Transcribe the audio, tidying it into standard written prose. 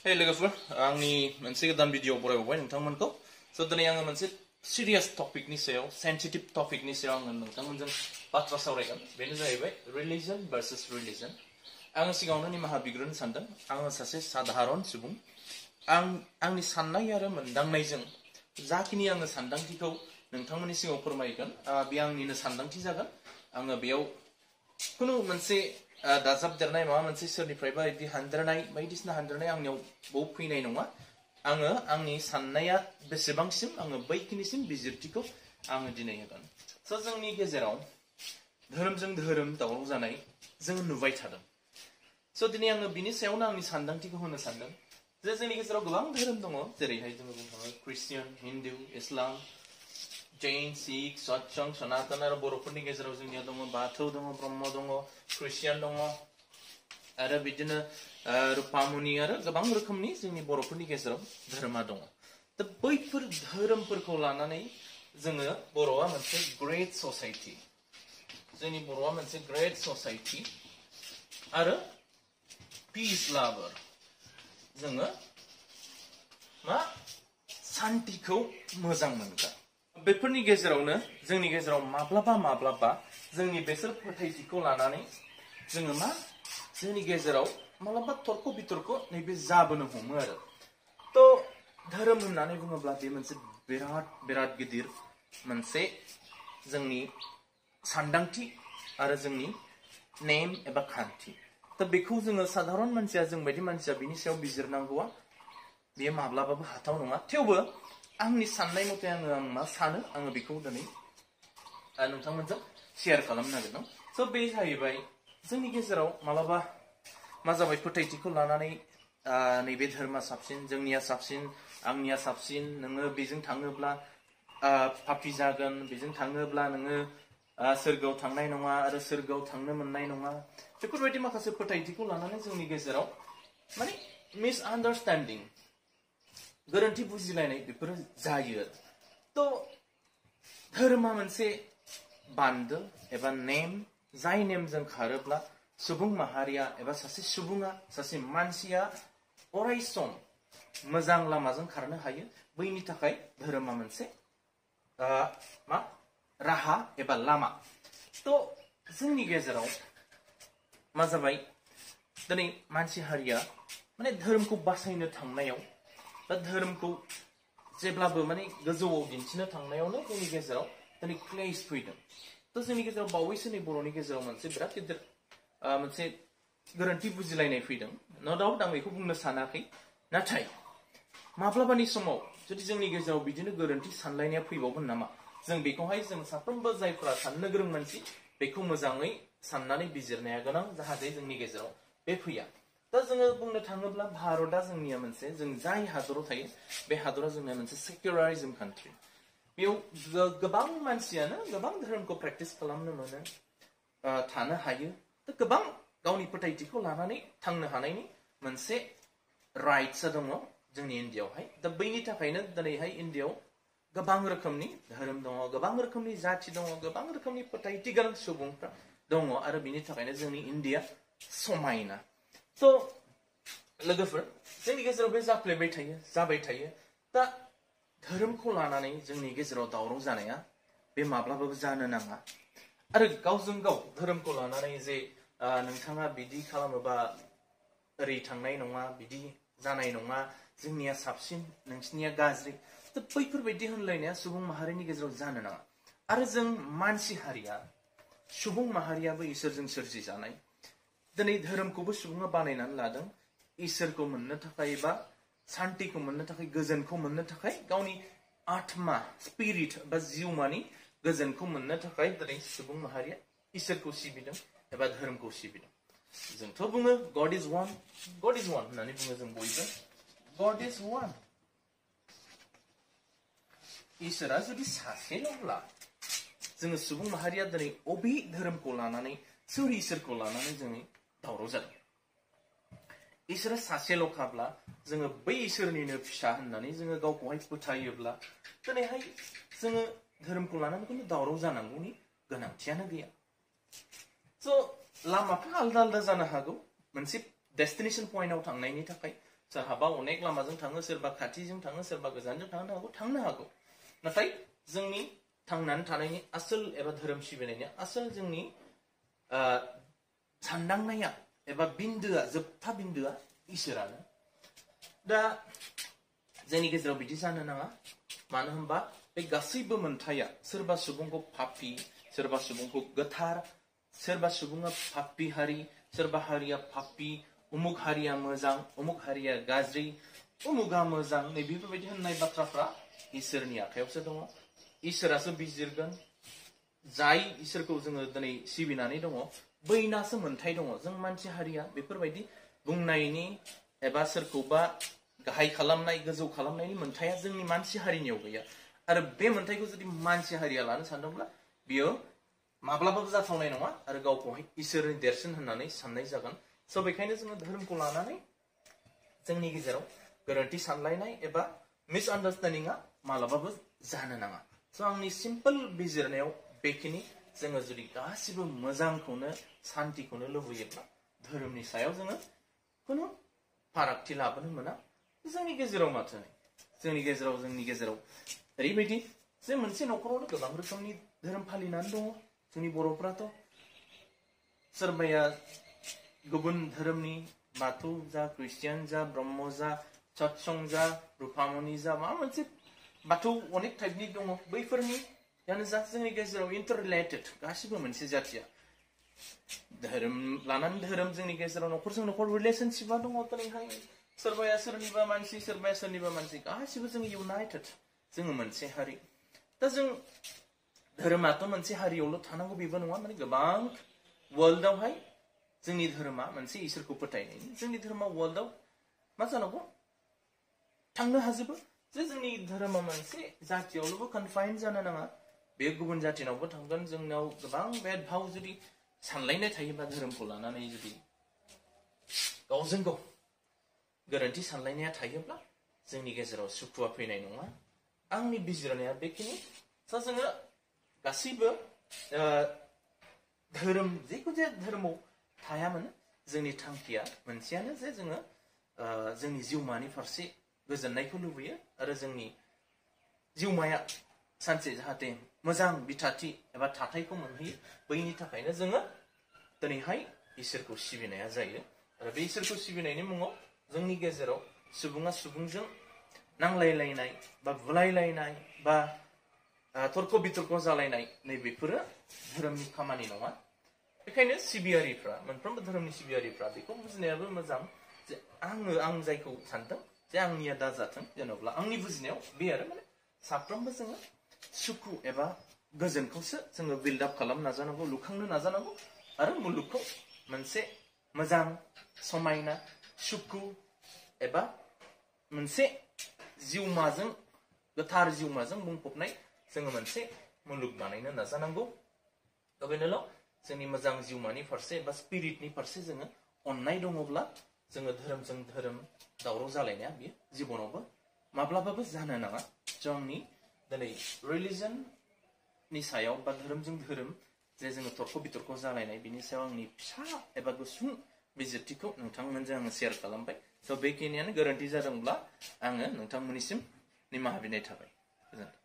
Hey लोगोफोर आंनि मोनसे गोदान भिडिअ बरायबाय नोंथांमोनखौ स' दिनै आङो मोनसे सिरियास टपिकनि सायाव सेन्सिटिभ टपिकनि सायाव आङो नोंथांमोनजों बाथ्रा सावरायगोन बेनो जाहैबाय रिलिजन भार्सेस रिलिजन आङो सिगाङावनो निमाहा बिग्रोनो सानदों आङो सासे साधारन सुबुं आंनि साननाय आरो मोनदांनायजों जाखिनि आङो सानदांथिखौ नोंथांमोननि सिगाङाव फोरमायगोन बे आंनिनो सानदांथि जागोन आङो बेयाव कुनु मोनसे दाजाबदेरनाय माबा मोनसे सोरनिफ्रायबा इदि हानद्रानाय बायदिसिना हानद्रानाय आंनियाव बहु फैनाय नङा आङो आंनि साननाया बेसेबांसिम आङो बैखिनिसिम बिजिरथिखौ आङो दिनै होगोन स' जोंनि गेजेराव धोरोमजों धोरोम दावराव जानाय जोङो नुबाय थादों स' दिनै आङो बिनि सायावनो आंनि सानदांथिखौ होनो सानदों जे जोंनि गेजेराव गोबां धोरोम दङ जेरैहाय जोङो बुंनो थाङो ख्रिस्टियान हिन्दु इस्लाम जैन सिख सत्संग सनातन आरो बर'फोरनि गेजेराव जोंनिया दङ बाथौ दङ ब्रह्म दङ ख्रिस्टियान दङ आरो बिदिनो रुपामुनि आरो गोबां रोखोमनि जोंनि बर'फोरनि गेजेराव धोरोमा दङ दा बैफोर धोरोमफोरखौ लानानै जोङो बर'आ मोनसे ग्रेट ससाइटि जोंनि बर'आ मोनसे ग्रेट ससाइटि आरो पिस लाभार जोङो मा शान्तिखौ मोजां मोनग्रा बेफोरनि गेजेरावनो जोंनि गेजेराव माब्लाबा जोंनि बेसोर फोथायथिखौ लानानै जोङो मा जोंनि गेजेराव माब्लाबा तर्क बितर्क नैबे जाबोनो हमो आरो थ' धोरोम होननानै बुङोब्ला बे मोनसे बिराद गिदिर मोनसे जोंनि सानदांथि आरो जोंनि नेम एबा खान्थि दा बेखौ जोङो साधारन मानसिया जोंबायदि मानसिया बिनि सायाव बिजिरनांगौआ बेयो माब्लाबाबो हाथाव नङा थेवबो आंनि साननाय मथे आं मा सानो आङो बेखौ दिनै नोंथांमोनजों शेयार खालामनो नागिरदों स' बे जाहैबाय जोंनि गेजेराव मालाबा मा जाबाय फोथायथिखौ लानानै नैबे धोरोमा साबसिन जोंनिया साबसिन आंनिया साबसिन नोङो बेजों थाङोब्ला पापि जागोन बेजों थाङोब्ला नोङो सोरगोआव थांनाय नङा आरो सोरगोआव थांनो मोननाय नङा बेफोरबायदि माखासे फोथायथिखौ लानानै जोंनि गेजेराव माने मिसआन्डारस्टेन्डिं गोरोन्थि बुजिलायनाय बेफोरो जायो आरो थ' धोरोमा मोनसे बान्दो एबा नेम जाय नेमजों खारोब्ला सुबुं माहारिया एबा सासे सुबुङा सासे मानसिया अराय सम मोजां लामाजों खारनो हायो बैनि थाखाय धोरोमा मोनसे मा राहा एबा लामा थ' जोंनि गेजेराव मा जाबाय दिनै मानसि हारिया माने धोरोमखौ बासायनो थांनायाव दा धोरोमखौ जेब्लाबो माने गोजौआव दिन्थिनो थांनायावनो जोंनि गेजेराव दिनै क्लेश फैदों थ' जोंनि गेजेराव बावैसो नै बर'नि गेजेराव मोनसे बिराद गिदिर मोनसे गोरोन्थि बुजिलायनाय फैदों न' डाउट आं बेखौ बुंनो सानाखै नाथाय माब्लाबानि समाव जुदि जोंनि गेजेराव बिदिनो गोरोन्थि सानलायनाया फैबावगोन नामा जों बेखौहाय जों साफ्रोमबो जायफोरा साननो गोरों मानसि बेखौ मोजाङै साननानै बिजिरनाया गोनां जाहाथे जोंनि गेजेराव बे फैया दा जोङो बुंनो थाङोब्ला भारतआ जोंनिया मोनसे जों जाय हादराव थायो बे हादरा जोंनिया मोनसे सेक्युलारिजम कान्ट्रि बेयाव गोबां मानसियानो गोबां धोरोमखौ प्रेक्टिस खालामनो मोनो थानो हायो दा गोबां गावनि फोथायथिखौ लानानै थांनो हानायनि मोनसे राइट्सआ दङ जोंनि इन्डियाआवहाय दा बैनि थाखायनो दिनैहाय इन्डियाआव गोबां रोखोमनि धोरोम दङ गोबां रोखोमनि जाथि दङ गोबां रोखोमनि फोथायथि गोनां सुबुंफ्रा दङ आरो बिनि थाखायनो जोंनि इन्डिया समायना थ' लोगोफोर जोंनि गेजेराव बे जाबाय थायो दा धोरोमखौ लानानै जोंनि गेजेराव दावराव जानाया बे माब्लाबाबो जानो नाङा आरो गावजों गाव धोरोमखौ लानानै जे नोंथाङा बिदि खालामोबा ओरै थांनाय नङा बिदि जानाय नङा जोंनिया साबसिन नोंसिनिया गाज्रि दा बैफोरबायदि होनलायनाया सुबुं माहारिनि गेजेराव जानो नाङा आरो जों मानसि हारिया सुबुं माहारियाबो इसोरजों सोरजिजानाय दिनै धोरोमखौबो सुबुङा बानायनानै लादों इसोरखौ मोननो थाखाय बा शान्तिखौ मोननो थाखाय गोजोनखौ मोननो थाखाय गावनि आत्मा स्पिरिट बा जिउमानि गोजोनखौ मोननो थाखाय दिनै सुबुं माहारिया इसोरखौ सिबिदों एबा धोरोमखौ सिबिदों जोंथ' बुङो गड इज वान होननानै बुङो जों बयबो गड इज वान इसोरा जुदि सासेल'ब्ला जोङो सुबुं माहारिया दिनै अबे धोरोमखौ लानानै सोर इसोरखौ लानानै जोङो दावराव जादों इसोरा सासेल'खाब्ला जोङो बै इसोरनिनो फिसा होननानै जोङो गावखौहाय फोथायोब्ला दिनैहाय जोङो धोरोमखौ लानानै खुनु दावराव जानांगौनि गोनांथियानो गैया स' लामाफ्रा आलदा आलदा जानो हागौ मोनसे डेस्टिनेशन पॉइंटआव थांनायनि थाखाय सोरहाबा अनेक लामाजों थाङो सोरबा खाथिजों थाङो सोरबा गोजानजों थांनो हागौ नाथाय जोंनि थांनानै थानायनि आसोल एबा धोरोम सिबिनायनि आसोल जोंनि सानदांनाया एबा बिन्दोआ जोबथा बिन्दोआ इसोरानो दा जोंनि गेजेराव बिदि जानो नाङा मानो होनबा बे गासैबो मोनथाया सोरबा सुबुंखौ पापी सोरबा सुबुंखौ गोथार सोरबा सुबुङा पापी हारि सोरबा हारिया पापी उमुक हारिया मोजां उमुक हारिया गाज्रि उमुगा मोजां नै बेफोरबायदि होननाय बाथ्राफ्रा इसोरनि आखायावसो दङ इसोरासो बिजिरगोन जाय इसोरखौ जोङो दिनै सिबिनानै दङ बैनासो मोनथाय दङ जों मानसि हारिया बेफोरबायदि बुंनायनि एबा सोरखौबा गाहाय खालामनाय गोजौ खालामनायनि मोनथाया जोंनि मानसि हारिनियाव गैया आरो बे मोनथायखौ जुदि मानसि हारिया लानो सानदोंब्ला बियो माब्लाबाबो जाथावनाय नङा आरो गावखौहाय इसोरनि देरसिन होननानै साननाय जागोन स' बेखायनो जोङो धोरोमखौ लानानै जोंनि गेजेराव गोरोन्थि सानलायनाय एबा मिसआन्डारस्टेन्डिंआ मालाबाबो जानो नाङा स' आंनि सिम्पोल बिजिरनायाव बेखिनि जोङो जुदि गासिबो मोजांखौनो सान्तिखौनो लुबैयोब्ला धोरोमनि सायाव जोङो खुनु फारागथि लाबोनो मोना जोंनि गेजेराव माथो जोंनि गेजेराव ओरैबायदि जे मोनसे न'खरावनो गोबां रोखोमनि धोरोम फालिनानै दङ जोंनि बर'फ्राथ' सोरबाया गुबुन धोरोमनि बाथौ जा क्रिस्टियान जा ब्रह्म जा सत्सं जा रुपामनि जा माबा मोनसे बाथौ अनेक टाइपनि दङ बैफोरनियानो जा जोंनि गेजेराव इन्टार रिलेटेड गासिबो मोनसे जाथिया धोरोम लानानै धोरोम जोंनि गेजेराव न'खरजों न'खर रिलेशनशिपा दङ दिनैहाय सोरबाया सोरनिबा मानसि सोरबाया सोरनिबा मानसि गासिबो जों इउनाइटेड जोङो मोनसे हारि दा जों धोरोमाथ' मोनसे हारियावल' थानांगौ बेबो नङा माने गोबां वर्ल्डआवहाय जोंनि धोरोमा मोनसे इसोरखौ फोथायनायनि जोंनि धोरोमा वर्ल्डआव मा जानांगौ थांनो हाजोबो जे जोंनि धोरोमा मोनसे जातियावल'बो कनफाइन जानो नाङा बे गुबुन जातिनावबो थांगोन जोंनाव गोबां भेदभाव जुदि सानलायनाय थायोबा धोरोमखौ लानानै जुदि गावजों गाव गोरोन्थि सानलायनाया थायोब्ला जोंनि गेजेराव सुखुआ फैनाय नङा आंनि बिजिरनाया बेखिनि स' जोङो गासैबो धोरोम जेखुनु जाया धोरोमाव थायामोन जोंनि थांखिया मोनसेयानो जे जोङो जोंनि जिउमानि फारसे गोजोननायखौ लुबैयो आरो जोंनि जिउमाया सानसे जाहाथे मोजां बिथाथि एबा थाथायखौ मोनहैयो बैनि थाखायनो जोङो दिनैहाय इसोरखौ सिबिनाया जायो आरो बे इसोरखौ सिबिनायनि मुङाव जोंनि गेजेराव सुबुङा सुबुंजों नांलायलायनाय बा बुलायलायनाय बा तर्क बितर्क जालायनाय नैबेफोरो धोरोमनि खामानि नङा बेखायनो सिबियारिफ्रा मोनफ्रोमबो धोरोमनि सिबियारिफ्रा बेखौ बुजिनायाबो मोजां जे आं जायखौ सानदों जे आंनिया दा जाथों जेन'ब्ला आंनि बुजिनायाव बे आरो माने साफ्रोमबो जोङो सुखु एबा गोजोनखौसो जोङो बिल्ड आप खालामनो नाजानांगौ लुखांनो नाजानांगौ आरो मुलुगखौ मोनसे मोजां समायना सुखु एबा मोनसे जिउमाजों गोथार जिउमाजों बुंफबनाय जोङो मोनसे मुलुग बानायनो नाजानांगौ बेनोल' जोंनि मोजां जिउमानि फारसे एबा स्पिरिटनि फारसे जोङो अननाय दङब्ला जोङो धोरोमजों धोरोम दावराव जालायनाया बियो जिबनावबो माब्लाबाबो जानो नाङा जोंनि दिनै रिलिजननि सायाव बा धोरोमजों धोरोम जे जोङो तर्क बितर्क जालायनाय बिनि सायाव आंनि फिसा एबा गुसुं बिजिरथिखौ नोंथांमोनजों आङो शेयार खालामबाय स' बेखिनियानो गोरोन्थि जादोंब्ला आङो नोंथांमोननिसिम निमाहा बिनाय थाबाय गोजोन्थों